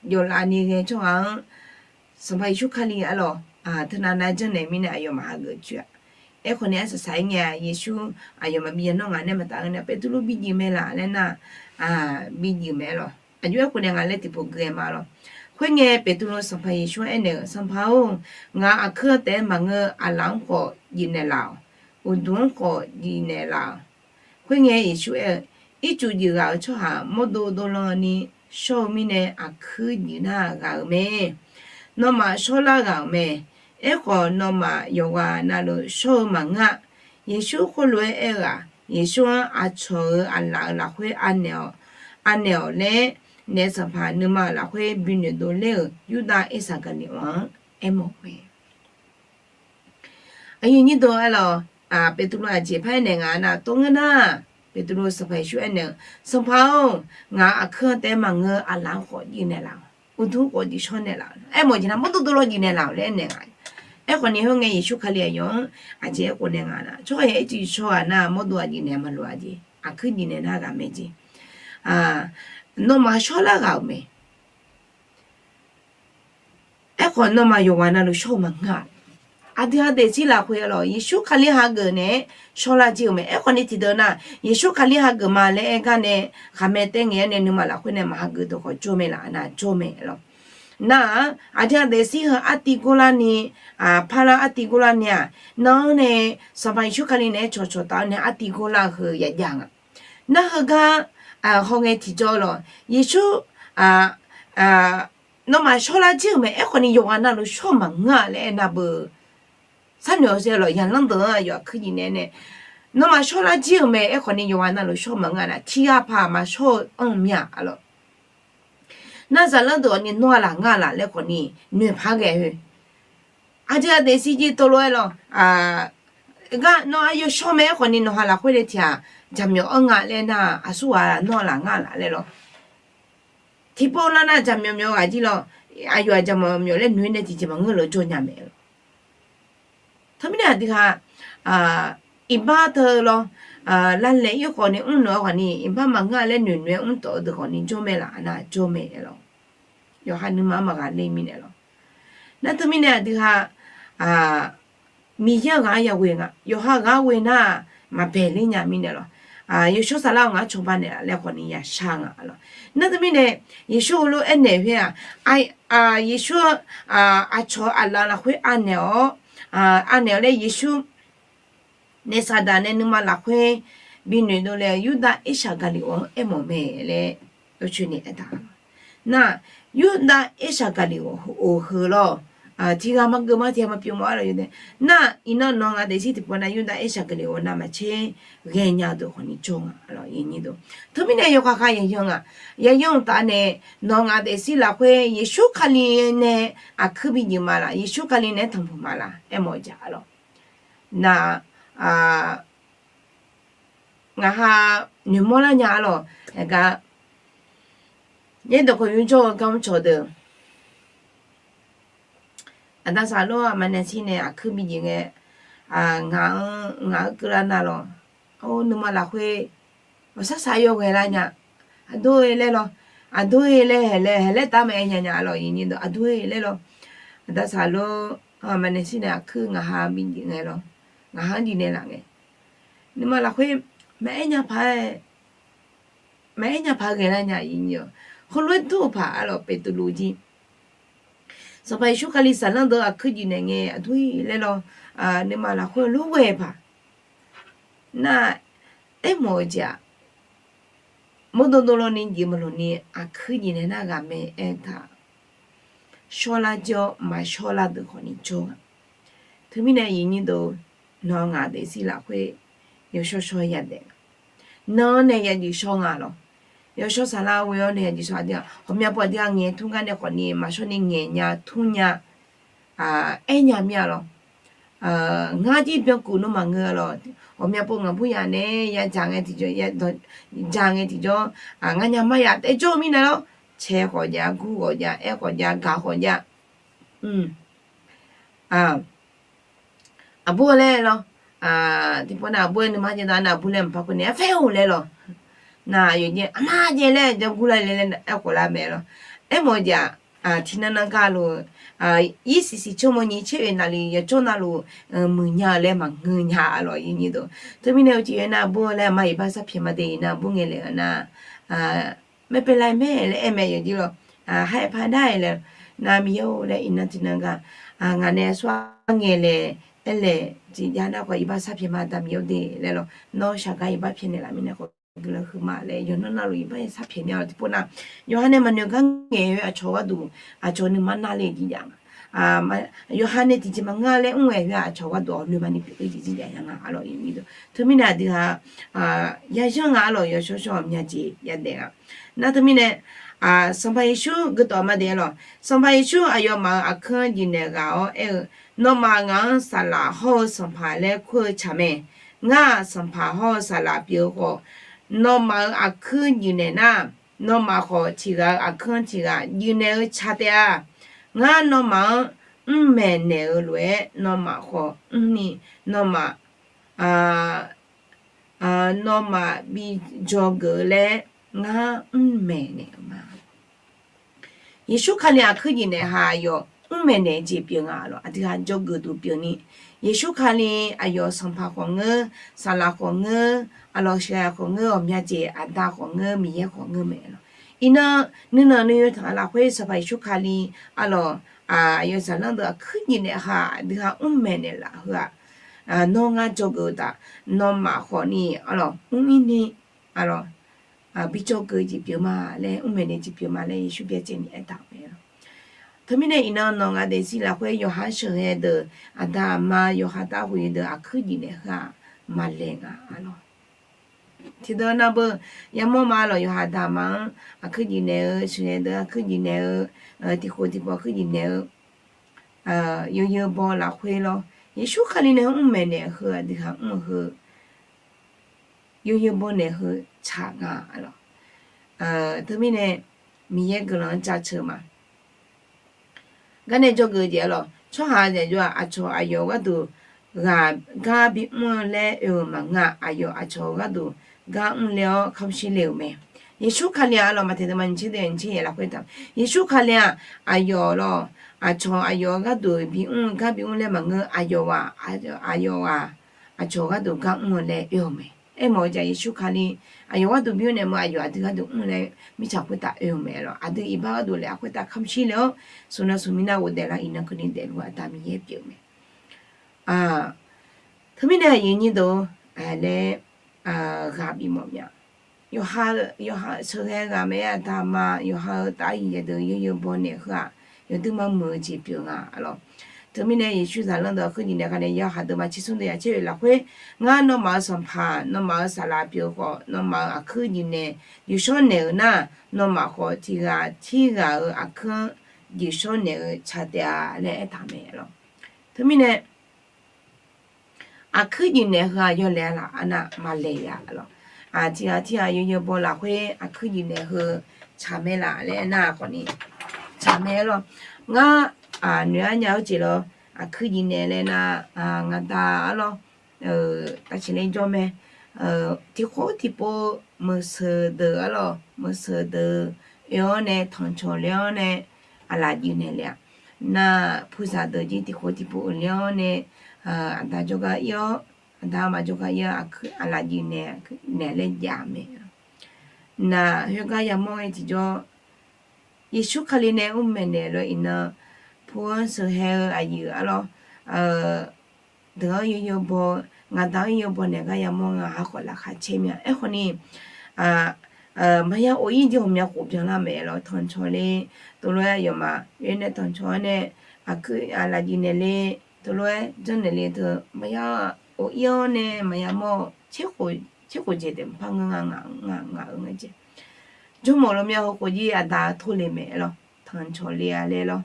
yawflav ni ghae tsawrhaq-anr Sanqpaq Yeqsur Kali-a lawq, teunav nav janrnaeq mirnae aqyawf maq hageuf coer-a. Aerkhawfni arsaq saq-aer ngae-a, Yeqsur aqyawf maqbi ya nawr ngaq nae maqtaf-eu nar Beqtuvluv bi juif mae laf laer nar, bi juif mae lawq. Aqjox aerkhof naeq nga laer tiqpov gui-aer ma lawq. Khoerngae Beqtuvluv Sanqpaq Yeqsur-anr aernaeq-eu, Sanqpaq-or, ngaq aqkuir-anr taef-aer maqngeur, aqlaf-anr khawf juif naeq laf-awq. Uqduq-anr khawf juif naeq laf-awq. Khoerngae Yeqsur aer-eu, Ircuf juif ghaq-euq tsawrhaq mawrdo dovlan ni shawr-eu mirnae aqkuir juif nar ghaq-euq mae. Nawmaf shawrlar ghaq-euq mae. Aerkhawf, nawmaf yawqghaq navluf shawr-eu maqngeur-a. Yeqsur khoerlof-aer aer-eu-aq, Yeqsur-anr aqcawq-euq aqlaf-euq lafkhoer anaeq-awq, anaeq-awq laer, naef sanqpaq nuima-euq lafkhoer bi noeqdov ler-euq Yurdav Irsaqgaqliqmaf-anr aermawf-eu mae. Aqyuif nyir deuq aer lawq, Beqtuvluv aqjeq par aernaeq nga nar, tov ngeur nar, Beqtuvluv Sanqpaq Yeqsur aernaeq-eu, Sanqpaq-or, ngaq aqkuir-anr taef-aer maqngeur, aqlaf-anr khawf juif naeq laf-awq, uqduq khawf juif shawr naeq laf-awq, aermawf jeq nar mawrdo dovlan juif naeq laf-awq laer aernaeq nga. Aerkhawfni khoerngae Yeqsur Kali aqyawf-anr aqjeq aerkhof naeq nga nar, tsawrhaq-aer ircuf shawr ghaq nar mawrdo aqjuif naeq maqloq-a jeq. aqkuir nyiq naeq nar ghaq mae jeq. Nawmaf shawrlar ghaq-euq mae. Aerkhawf nawmaf yawqghaq navluf shawr-eu maqngeur-a. Aqdui-aq daefzir lafkhoer lawq, Yeqsur Kali hageuf naeq-aer shawrlar jir-euq mae. Aerkhawf ni tiqdeuq nar, Yeqsur Kali hageuf ma laer aer gar nae, khaqmae taer ngaeq-aer nae nuima lafkhoer nae maqhageuf deuq khawf jawr mae laf nar jawr mae lawq. Nar-aq, aqdui-aq daefzir heu artiv gor larni, parlar artiv gor larni-aq, nan-anr nae Sanqpaq Yeqsur Kali naeq-aer cawqcawq taf-awr nae artiv gor lar-eu heu yajav nga. Nar heugar hawngae tiqjawr lawq, Yeqsur, nawmaf shawrlar jir-euq mae. Aerkhawf ni yawqghaq navluf shawr-eu maqngeur-a laer aernar beu. Sharnoeq-awq saer lawq, yaqlanr deuq-anr aqyawf aqkuir nyiq naeq nae, nawmaf shawrlar jir-euq mae. Aerkhawf ni yawqghaq navluf shawr-eu maqngeur-a nar, tiqghaq paq maqshawr-eu anr-eu mir-a lawq. Nar zaqlanr deuq-awq ni nawr-aq laf ngar laf laer khawf ni noeqpaq ghae-eu. Aqdui-aq daefzir jir teulof-aer lawq, gar nawr aqyawf shawr mae. Aerkhawf ni nawqha lafkhoer nae tiq ghaq jaqmyawf anr nga laer nar, aqsurghaq nawr-aq laf ngar laf laer lawq. Tiqpov lar nar jaqmyawf myawf ghaq jir lawq, aqyawf-aq jaqmyawf myawf laer noeq-aer nae tiqjeq maqngeur lawq jawr nya mae lawq. Teumirnae aqdui-aq, iqbax teu lawq, lavlaeq ir khawf ni mrnoeq-eu khawf ni, iqbax maqngeur-a laer noeqnoeq-aer mrtawf-eu deuq khawf ni jawr mae laf nar jawr mae lawq. Yawqha nuima-anr maqghaq ler mirnae lawq. Nar teumirnae aqdui-aq, Miqyaer-euq ghaq-anr yaghoe nga. Yawqha ghaq-anr ghoe nar-aq, maqbaeq ler nya mirnae lawq. Yawshawr saflar-eu ngaq-anr cawba naeqlaf laer khawf ni yashar nga lawq. Nar teumirnae Yeqsur heulof-aer aernaeq khoer-aq, Yeqsur-eu aqcawq-eu aqlaf lafkhoer anaeq-awr, anaeq-awr laer Yeqsur naef Saqdaq nae nuima lafkhoer binoeq dovle-eu Yurdav Irsaqgaqliqghawq-anr aermawf mae laer, ocoeni aertaq-a. Nar, Yurdav Irsaqgaqliqghawq-euq heu lawr, tiqghaq maqgeuf ma tiqghaq maqpyeuf mawf-a lawq. Nar, iqnan nawq ngaq daefzir tiqpov nar Yurdav Irsaqgaqliqghawq navmaqtser ghaenya-eu deuq khawf ni jawr nga lawq. Teumirnae yawkhav khav yaqyan nga, yaqyan-euq taf nae nawq ngaq daefzir lafkhoer Yeqsur Kali nae aqkuir bi jeuf ma laf, Yeqsur Kali nae-aer tanqpuq ma laf aermawf-eu jeq-a lawq. Nar, ngaqha noeqmawr lar nya-a lawq. Aergar, yaerdawq khawf yur jawr-eu gar mr cawq deuq, aqda saqlor aqma nae shir nae aqkuir bi jeq ngae, ngaq-anr ngaq-anr keuvlar nar lawq. Or, nuima lafkhoer ghawqshaq shaq yawghae lar nya. Aqdui-e laer lawq, aqdui-e laer haeq laer haeq laer taf maqaer nya nya-a lawq. Aqdui-e laer lawq, aqda saqlor aqma nae shir nae aqkuir ngaqha bi jeq ngae lawq, ngaqha-anr jeq naeqlaf ngae, nuima lafkhoer maqaer nya paq-aer maqaer nya paq ghae lar nya-a. Heulof-aer dur-eu paq-a lawq, Beqtuvluv jir Sanqpaq Yeqsur Kali saflar deuq aqkuir jeq naeq ngae aqdui-e laer lawq, nuima lafkhoer lof ghae paq. Nar, aermawf-eu jeq-aq, mawrdov dovlawni jeq maqloq ni aqkuir jeq naeq nar ghaq mae aertaq, shawrlar jawr maqshawrlar deuq khawf ni jawr nga. Teumirnae iqnyir deuq, nawq ngaq daefzir lafkhoer yawshawr shawr-aer yadaef nga. Nan-anr nae yajeuq shawr nga lawq. Yawshawr saflar ghoe-awr nae yajeuq shawr aqdui-aq, ghawqmya pov aqdui-aq ngaeq tmr gar nae khawf ni maqshawr ni ngaeq nya tmr nya, aer nya mir-a lawq. Ngar jir byankuf nawmaf ngeur-a lawq. Ghawqmya pov ngaqbur yaq nae yadzaq ngae tiqjawr, dzaq ngae tiqjawr, nganyaf maqyaf taef jawr-eu mirnae lawr. Cae khawf jav, gur khawf jav, aer khawf jav, gaq khawf jav. Aqbur-eu laer lawr. Tiqpov nav aqbur-aer nuima jaev dav nav aqbur laer maqpar kur nae arfaer-or laer lawr. Nav aqyawf jaev aqma jaev laer jawr gur lar le laer aerkhof lar mae lawr. Aermawf-eu jeq-aq, tiqnan nan gaqluf, irsiq siq tsawrmawr nyiq tser oeq navluf yawjawr navluf muiq nya-eu laer maqngeur nya-a lawq. Teumirnae uqcif yaer nar aqbur-eu laer aqma iqbax sharpyaeq ma de iqnan aqbur ngaeqlaeq-eu nar, ไม่เป็นไร mae laer aer mae yawjir lawr. Haer paq dar-aer laer, nav Miqyaer-or laer iqnan tiqnan gaq, ngaq nae aqsur-aer ngaeqlaeq aerlaeq jeq jav nar khawf iqbax sharpyaeq ma da Miqyaer-or de laer lawr. Nawr shaqgar iqbax pyaeqnaeq laf mirnae khawf guiqlanq huiqma laer yawqnan navluf iqbax sharpyaeq mya-awq. Tiqpov nav yawqha nae maqnoeq gar ngaeq-eu aqcawq gharduq aqcawq nuima navle jeq jav nga. Yawqha nae tiqjeq maqngeur laer mr ngae khoer-aq aqcawq gharduq awqloe maqni pyeuf-eu jeq jir jav ya nga-a lawq. Teumirnae aqdui-aq, yayanr nga-a lawq. Yawshawr shawr-awq myav jeq yadaef nga. Nar teumirnae, Sanqpaq Yeqsur geutawf ma de-a lawq. Sanqpaq Yeqsur aqyawfmaf-euq aqkuir-anr jeq naeq ghaq-awr aer-eu, Nawmaf ngaq-anr saqlaq hawr-eu sanqpaq laer kur-eu tsaq mae. Ngar-aq sanqpaq hawr-eu saqlaq pyeuf-eu khawf, nawmaf-euq aqkuir jeq naeq nar, nawmaf khawf tiq ghaq-eu aqkuir-anr tiq ghaq jeq naeq-eu tsaq taef-a. Ngar nawmaf-anr mr maeqnaeq-eu lof-aer nawmaf khawf mrni, nawmaf nawmaf bi dzawgeuf-eu laer ngar mr maeqnaeq-eu ma. Yeqsur Kali aqkuir jif naeq ha aqyawf mr maeqnaeq jeq pyeuf nga lawq. Aqdui ha dzawgeuf duq pyeuf ni, Yeqsur Kali aqyawf Sanqpaq khawf ngeur, saqlaq khawf ngeur, aqlawq sheuqghae khawf ngeur, ghawqmya jeq aqda khawf ngeur, Miqyaer khawf ngeur mae lawq. Iqnan nuinanq nuiyoeq taq lafkhoer Sanqpaq Yeqsur Kali arlawq, aqyawf zaqlanr deuq aqkuir jif naeq ha aqdui ha mr maeqnaeq laf heu-aq, nawr ngar dzawgeuf-eu taf, nawmaf khawf ni arlawq mr ir ni arlawq bi dzawgeuf jeq pyeuf ma laer, mr maeqnaeq jeq pyeuf ma laer Yeqsur byacaevni aertaq-euq mae lawq. Teumirnae iqnan nawq ngaq daefzir lafkhoer yawqha sheuqghae deuq, aqda aqma yawqha taf khof-eu deuq aqkuir jif naeq heu-aq maqlaeq nga arlawq. Tiqdeuq navbeuq yamawr ma lawq, yawqha aqda aqma-anr aqkuir jif naeq-eu, sheuqghae deuq aqkuir jif naeq-eu, tiqkhof tiqpawf aqkuir jif naeq-eu, yawzeu baw lafkhoer lawr, Yeqsur Kali nae mr maeqnaeq heu aqdui ha mr-eu heu, yawzeu baw naeq heu tsaq nga lawq. Teumirnae Miqyaer guiqlanq-anr jaceuq ma. Garnae dzawgeuf jeq arlawq, tsawrhaq zaqyo-aq aqcawq aqyawf-euq gharduq ghaq gar bimr-eu laer oe-euq maqngeur-a. Aqyawf aqcawq-euq gharduq gar mr le-awr kamq shir le-euq mae. Yeqsur Kali-aq arlawq, Maqtaeq deuvma nyiq tser daef nyiq tser yaeq lafkhoer taq, Yeqsur Kali-aq aqyawf lawq, aqcawq aqyawf-euq gharduq bimr-eu gar bimr laer maqngeur, aqyawf-aq, aqyawf-aq aqcawq-euq gharduq gar mr-eu laer oe-euq mae. Aermawf-eu jeq Yeqsur Kali aqyawf gharduq bimr naeq mawf, aqyawf aqdui gharduq mr laer mirtsaq khoertav oe-euq mae lawq. Aqdui iqbax gharduq laef-a khoertav kamq shir le-awr, smq nan smq minav ghofdaef lar iqnan keuvni daefluf-eu aqda Miqyaer pyeuf-eu mae. Teumirnae aqyuif nyir deuq-or, laer ghaq bif mawf mya. Yawqha, yawqha sheuqghae ghaq mae-aer aqda aqma yawqha-euq taf-aer yif yaeq deuq yawzeu baw naeq heu-aq, yawduir mar muiq-eu jeq pyeuf nga lawq. Teumirnae Yeqsur zaqlanr deuq aqkuir jif naeq ha nae yawqha deuq ma tser smr deuq yaq tser oeq lafkhoer, ngar nawmaf-euq Sanqpaq, nawmaf-euq saqlaq pyeuf-eu khawf, nawmaf-euq aqkuir jif naeq, jifshawr naeq-euq nar, nawmaf khawf tiq ghaq tirghaq-euq aqkuir-anr jifshawr naeq-eu tsaq taef-a laer aertaq mae lawq. Teumirnae aqkuir jif naeq heu-aq yawlaeq-a laf, arnav maqlaeq ya lawq. Tiq ghaq tirghaq yawzeu baw lafkhoer aqkuir jif naeq heu tsaq mae laf laer aernar khawfni, tsaq mae lawq. Ngar noeq-aer nya-eu jeq lawr, aqkuir jif naeq laer nar, ngaqda arlawr, tavceqle jawr mae. Tiqkhof tiqpov meuqseuq deuq arlawr, meuqseuq deuq oe-awr nae tanqcawq le-awr nae aqlaf jif naeq le-a. Nar puqzaq deuq jir tiqkhof tiqpov oeq le-awr nae, aqda jawrgar ir-awr, aqda aqma jawrgar ir-awr aqkuir aqlaf jif naeq, naeq laer jav mae. Nar khoergar yamawr ngae tiqjawr, Yeqsur Kali nae mr maeqnaeq lof-aer iqnan, pu-anr sheuqhae-eu aqyuif arlawr, deuq-anr yawzeu baw, ngaqda-anr yawzeu baw naeq gar yamawr nga ha khawf laqkhaq caer mya. Aerkhawfni maqya of ir jeq ghawqmya khof byanlar mae lawq. Tanqcawq le, tov lof-aer aqyawfmaf oe nae tanqcawq-awr nae, aqkuir aqlaf jif naeq le, tov lof-aer janrnaeq le teu maqya of ir-awr nae maqya mawr-eu, tserkhof jeq taef maqpar ngeur nga, ngaq-euq ngae jeq. Jawrmawf lof mya heukhof jir aqda tor le mae lawq. Tanqcawq le-a laer lawr.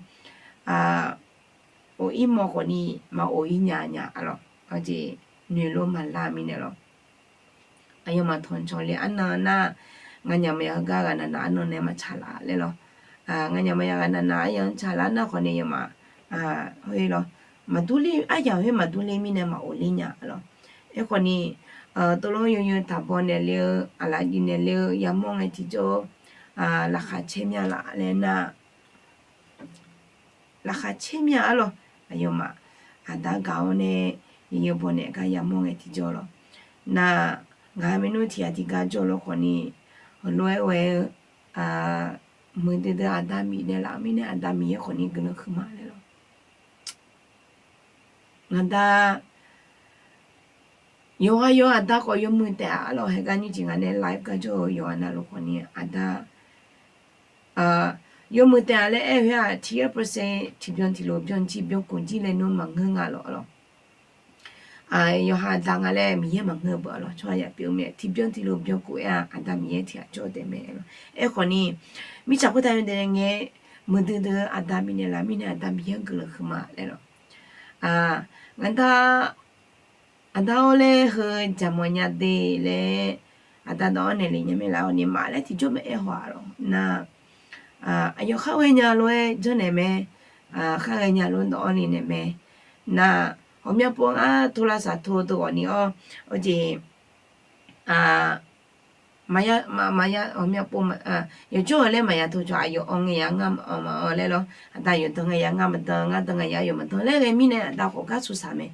Of ir mawr khawfni maq of ir nya nya lawq. Aqjeq noeq lof maqlar mirnae lawq. Aqyawfmaf tanqcawq le arnan nar, nganyaf maqya heugar ghaqnaq naq arnan nae maqtsaq laf laer lawr. Nganyaf maqya ghaqnaq naq aryan tsaq lar nar khawfni yawfmaf, hawr-ir lawr, maqdur ler, aryamq khoer maqdur ler mirnae maq of ler nya lawq. Aerkhawfni, tov lof-aer yawzeu taqbaw naeq le-eu, aqlaf jif naeq le-eu yamawr ngae tiqjawr, laqkhaq caer mya laf laer nar, laqkhaq caer mya arlawr. Aqyawfmaf aqda gaq-awr nae yawzeu baw naeq gar yamawr ngae tiqjawr lawq. Nar, ngaq-euq maernmr tiq ghaq tiqgar jawr lawr khawfni, heulof-aer ghae-eu muiqdui dui aqda bifnaeq laf-eu mirnae aqda Miqyaer khawfni guiqlanq huiqma laer lawq. Ngaqda yawqghaq yawq aqda khawf yawmuiq taef-a arlawq. Haeqgar nymrjeq ngaq nae live gar jawr-eu yawqghaq navluf khawfni aqda yawmuiq taef-a laer aer-eu khoer-aq, tiq yar percent tiqbyan tiqlof byan jir byan khof jir laer nmr maqngeur nga lawq arlawq. Yawqha aqda nga laer Miqyaer maqngeur-eu beu arlawq. Tsawrhaq yaf pyeuf-eu mae, tiqbyan tiqlof byan khof aer-a, aqda Miqyaer tiq ghaq jawr taef mae lawq. Aerkhawfni, mirtsaq khoertav yawdaef ngae, muiqdui dui-eu aqda bifnaeq laf mirnae aqda Miqyaer guiqlanq huiqma laer lawq. Ngaqda, aqda-awr laer heu jaqmawf nya de laer, aqda dawq-anr naeq le nya mae laf-awr ni maq laer tiqjawr mae aer haw-a lawq. Nar, aqyawf khar ghae nya lof-aer janrnaeq mae, khar ghae nya lof-aer dawq-anr le naeq mae. Nar, ghawqmya pov ngar tov lavsaq tov tov ghawqni-awr, awqjeq maqya, maqya, aqmyanpov, yawqjawr-eu laer maqya teu cawq, aqyawf anr ngae ya ngar anr maqanr laer lawr, aqda yawqdan ngae ya ngar maqdan, ngar dan ngae ya yawf maqdan laer ghae mirnae aqda khawf gar suq saq mae.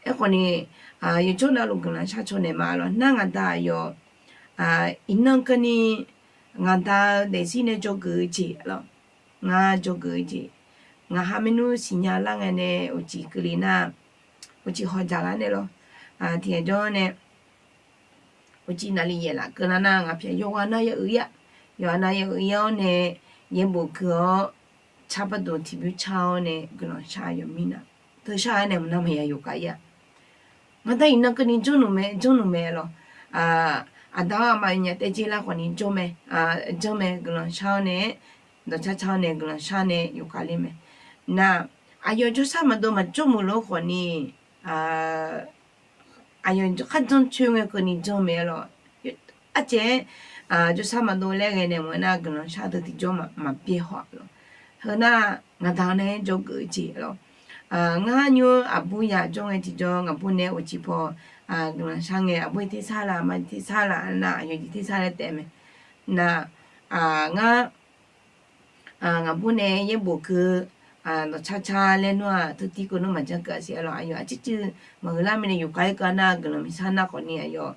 Aerkhawf ni, yawqjawr navluf guiqlanq shar caw naeq ma lawr. Nar ngaqda aqyawf iqnan keuvni ngaqda-eu daefzir nae dzawgeuf-eu jeq lawr, ngar dzawgeuf-eu jeq, ngaq ha maernmr siqnya lar ngae nae uqcif keuvle nar, uqcif hawq dzaq lar nae lawr, tiqghaq jawr nae uqcif naqli yaef laf keuv lar nar, ngaq pyaq yawqghaq nav ya uiq-ir-a. Yawqghaq nav ya uiq-ir-awr nae, yaerbof keuv-awr, car barduq tiqbymr car-awr nae guiqlanq shar yawq mirnae, teushar-aer nae mqnan maqya yawqghaq-ir-a. Ngaqda iqnan keuvni janrluf mae, janrluf mae lawr. Aqda-awr aqma aqnyaf taev jir lar khawfni jawr mae, janr mae, guiqlanq shar-awr nae, dawqcar car-awr nae guiqlanq shar nae yawqghaq ler mae. Nar, aqyawf jawrshar maqdov maqjawr muiq lof khawfni, aqyawf kharjan coer ngae keuvni janr mae lawr. Arcaef-aer jawrshar maqdov laer ghae nae mq-aer nar guiqlanq shar deuq tiqjawr maqbyaer haw-a lawr. Heu nar, ngaqda nae dzawgeuf-eu jeq lawr. Ngar nymr aqbur yaq jawr ngae tiqjawr ngaqbur nae uqcif paw guiqlanq shar ngae, aqbur-ir tersar laf, aqma-ir tersar laf nar, aqyawf jeq tersar laer taef mae. Nar, ngar ngaqbur nae yaerbof keuv, dawqcar car laer nar-aq, teutiv keuv nar maqjan keuv-a siq-a lawr. Aqyawf arcuir cuiv maqgeuq lar mirnae yawqghaq-ir keuv nar, guiqlanq miqsar nar khawfni aqyawf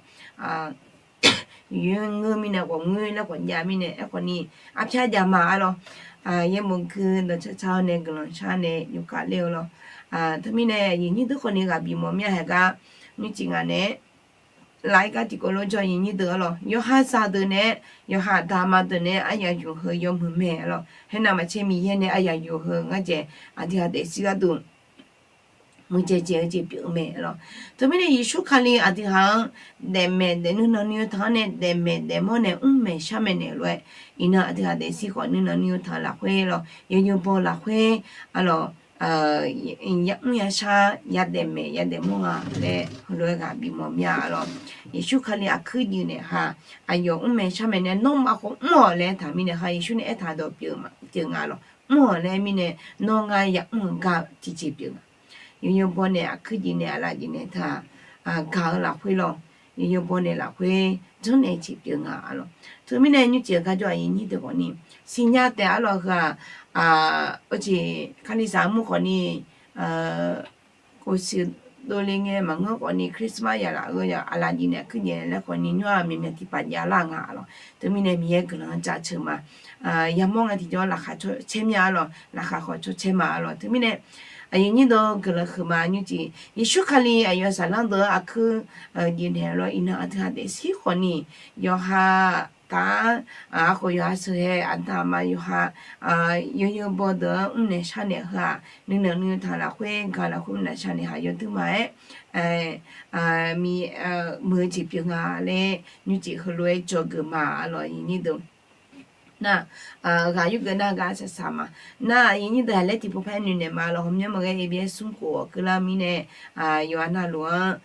yoer ngeur mirnae, ghawqngoer laer khawf jav mirnae, aerkhawfni arpyar jav ma-a lawr. Yaerbof keuv dawqcar car-awr nae guiqlanq shar nae yawqghaq ler-eu lawr. Teumirnae aqyuif nyir deuq khawfni ghaq bifmawf mir-a haeq gar, nymrcif ngaq naeq-aer laf-ir gar tiqkawv lof jawr, aqyuif nyir deuq-a lawr. Yawqha zaqdeuq naeq-aer, yawqha aqda aqma deuq naeq-aer aryaq yuf heu yawmuiq mae-a lawr. Khoernav maqtser Miqyaer nae aryaq yuf heu ngar dzaeq aqdui-aq daefzir gharduq muiqdzaeq dzaeq-eu jeq pyeuf-eu mae-a lawr. Teumirnae Yeqsur Kali aqdui-aq-anr daefmaeq daef nuinanq nuiyu taq-anr nae daefmaeq daefmawr nae mrmaeq sharmaeq naeq lof-aer, iqnan aqdui-aq daefzir khawf nuinanq nuiyu taq lafkhoer lawr, yawzeu baw lafkhoer-a lawr, yamr yashar yadaef maeq yadaef mawr nga laer heulof-aer ghaq bifmawf mir-a lawr. Yeqsur Kali aqkuir juif naeq ha, aqyawf mrmaeq sharmaeq nae nawmaf khawf mr-awq laer taq mirnae ha, Yeqsur nae aertaq dawq pyeuf nga lawr. Mr-awq laer mirnae nawr ngar yamr-eu gar tiqjeq pyeuf nga. Yawzeu baw nae aqkuir juif nae aqlaf juif nae taq gaq-eu lafkhoer lawr, yawzeu baw nae lafkhoer janrnaeq jeq pyeuf nga-a lawr. Teumirnae nymrcif-eu gar jawr aqyuif nyir deuq khawfni siqnya taef-a lawr heu-aq, oeqjeq Kalizaq armur khawfni khofsiq dovle ngae maqngeur khawfni Christmas yalaf-eu aqlaf juif nae aqkuir juif nae laer khawfni nymr-aq myaqmyaq tiqpav javlar nga-a lawr. Teumirnae Miqyaer guiqlanq-anr jaceuq ma. Yamawr ngae tiqjawr laqkhaq caer mya-a lawr, laqkhaq khawf caw caer ma-a lawr. Teumirnae aqyuif nyir deuq guiqlanq huiqma nymrcif Yeqsur Kali aqyawf saflar deuq-anr aqkuir juif naeq lawr, iqnan aqdui-aq daefzir khawfni yawqha taf-anr, aqkhof yawqha sheuqhae aqda aqma yawqha yawzeu baw deuq-anr mrnaeq sharnaeq heu-aq, nuinanq nuiyu taq lafkhoer gaq lafkhoer mrnaeq sharnaeq ha yawduir ma-aer muiq-eu jeq pyeuf nga laer nymrcif heulof-aer dzawgeuf ma-a lawr, aqyuif nyir deuq. Nar, ghaq yurgeuf nar gar saqsaq ma. Nar aqyuif nyir deuq-aq laer tiqpov par-aer noeqnaeq ma lawr, hawqmyanr maqghae abs smr khof-awq keuvlar mirnae, yawqha navluf-anr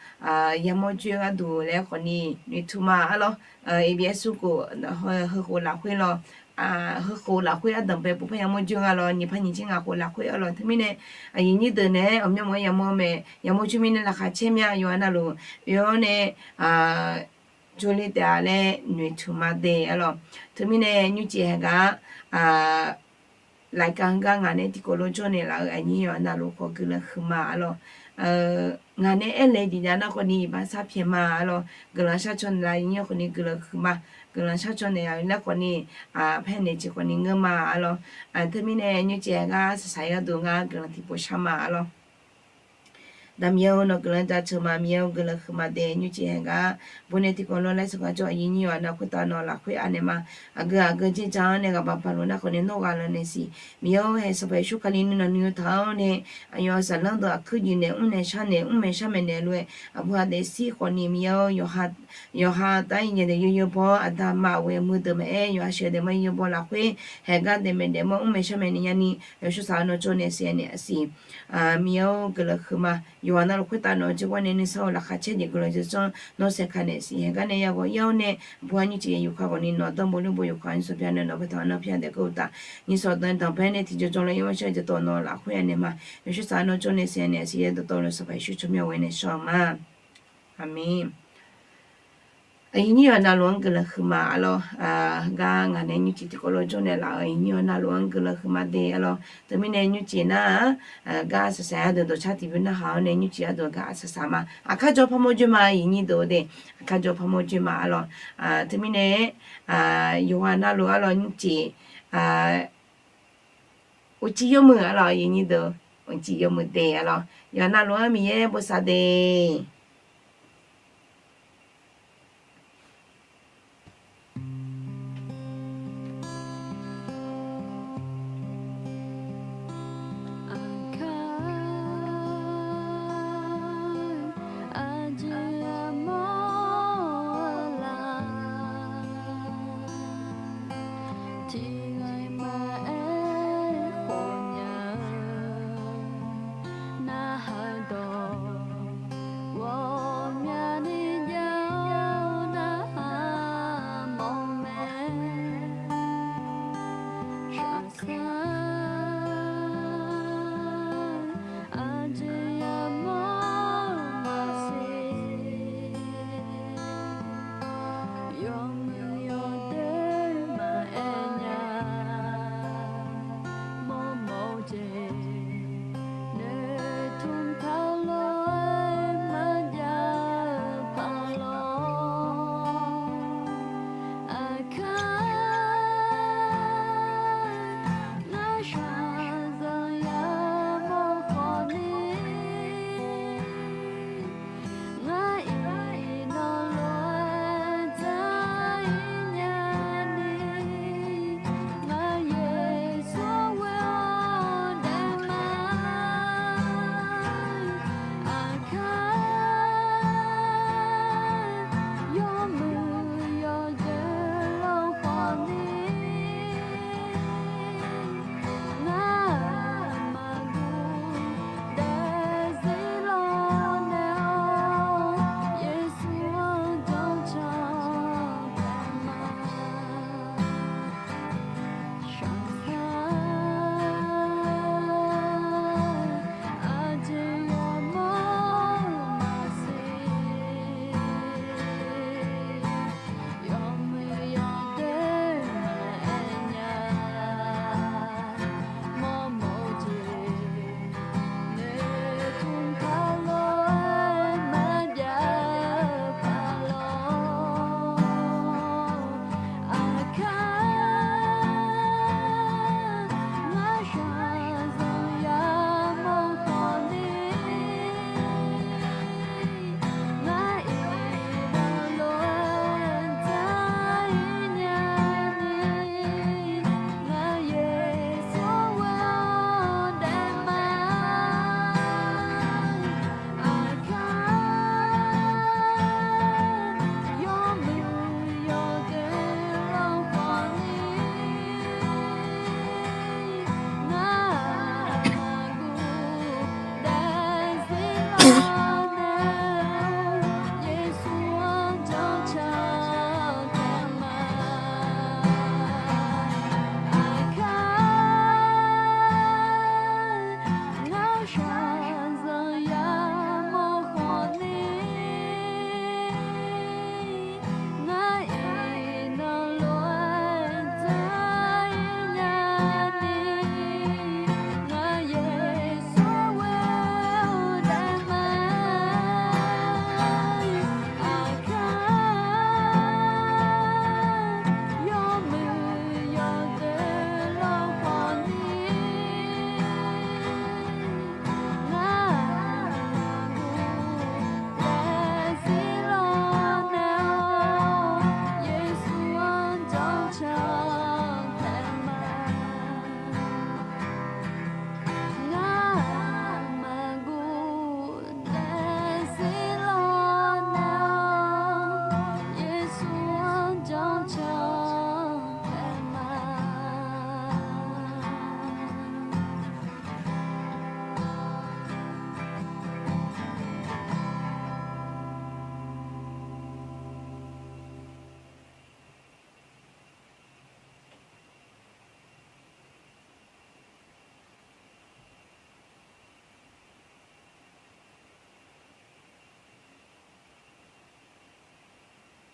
yamawr joer gharduq laer khawfni noeqtmq ma-a lawr. Abs smr khof heukhof lafkhoer lawr, heukhof lafkhoer ardanqbae pov par yamawr joer nga lawr, nyiq par nyiq tser ngaq khof lafkhoer-a lawr. Teumirnae aqyuif nyir deuq naeq-aer hawqmyanr maqghae yamawr mae, yamawr joer mirnae laqkhaq caer mya yawqha navluf oe-awr nae jawrle taef-a laer noeqtmq ma de-a lawr. Teumirnae nymrcif haeq gar lafkaq-anr gar ngaq nae tiqkawv lof jawr naeqlaf-eu aqnyir yawqha navluf khawf guiqlanq huiqma-a lawr. Ngaq nae aerle jeq jav nar khawfni iqbax sar pyaeq ma-a lawr. Guiqlanq shar caw naeqlaf-eu aqnyir khawfni guiqlanq huiqma. Guiqlanq shar caw naeq-a laer khawfni paernaeq jeq khawfni ngeur ma-a lawr. Teumirnae nymrcif haeq gar saqsaq-ir gharduq ngar guiqlanq tiqpov shar ma-a lawr. Daqmiq-eu nawq guiqlanq jaceuq ma, Miqyaer-eu guiqlanq huiqma de. Nymrcif haeq gar bawnae tiqkawv lof laer saqkaq jawr aqyuif nyir yawqha navluf khoertav nawq lafkhoer anaeq ma. Aqgeu aqgeu jeq ja-anr nae ghaq baq baq luf nar khawfni nawr ghaq lanq naeq siq. Miqyaer-eu haeq Sanqpaq Yeqsur Kali nuinanq nuiyu taq-awr nae aqyawf saflar deuq aqkuir juif nae mrnaeq sharnaeq mrmaeq sharmaeq naeq lof-aer aqbur-a daefzir khawfni Miqyaer-eu yawqha tar-ir nya daef yawzeu baw-awr aqda aqma aqghoe aqmuiq deuq maqaer yawqha sheuq daef ma yawzeu baw lafkhoer haeq gar daef maeq daef mawr mrmaeq sharmaeq naeq nyani yawshawr saq-awr nawr jawr naeq siq naeq-a siq. Miqyaer-eu guiqlanq huiqma. Yawqha navluf khoertav nawq-eu jeq gawr nae nuisar-eu lafkaq caer jeq guiqlanq jawrjanr nawr saeqkaq naeq siq. Haeq gar nae ya ghawq-ir-awr nae aqbur-a nymrcif yawqha ghawqni nawq-eu danrbo lmrbo yawqha nymrsanq pyav nae nawq-eu baetaq-awr nawr pyav daef keuv-eu uqtaf, nyiq sawq danqbae nae tiqjawr jawr lawr yawmawr shar-eu dawqtawv nawq-eu lafkhoer anaeq ma. Yawshawr saq-awr nawr jawr nae siq naeq-a siq yaer dawqtawv luf Sanqpaq Yeqsur tsawrmyanr ghawq-aer nae shawr-eu ma. Aqmeq. Iqnyir-euq navluf-anr guiqlanq huiqma arlawr. Gar ngaq nae nymrcif tiqkawv lof jawr naeqlaf-euq iqnyir-euq navluf-anr guiqlanq huiqma de arlawr. Teumirnae nymrcif nar-aq, gar saqsaq-aer deuq dawqcar tiqbymr narhaq-awr nae nymrcif ardeuq gar saqsaq ma. Aqkar jawr parmawr joer ma, iqnyir deuq de. Aqkar jawr parmawr joer ma arlawr. Teumirnae yawqghaq navluf arlawr nymrcif uqcif yawmuiq arlawr, iqnyir deuq uqcif yawmuiq de arlawr. Yawqghaq navluf-anr Miqyaer bosav de.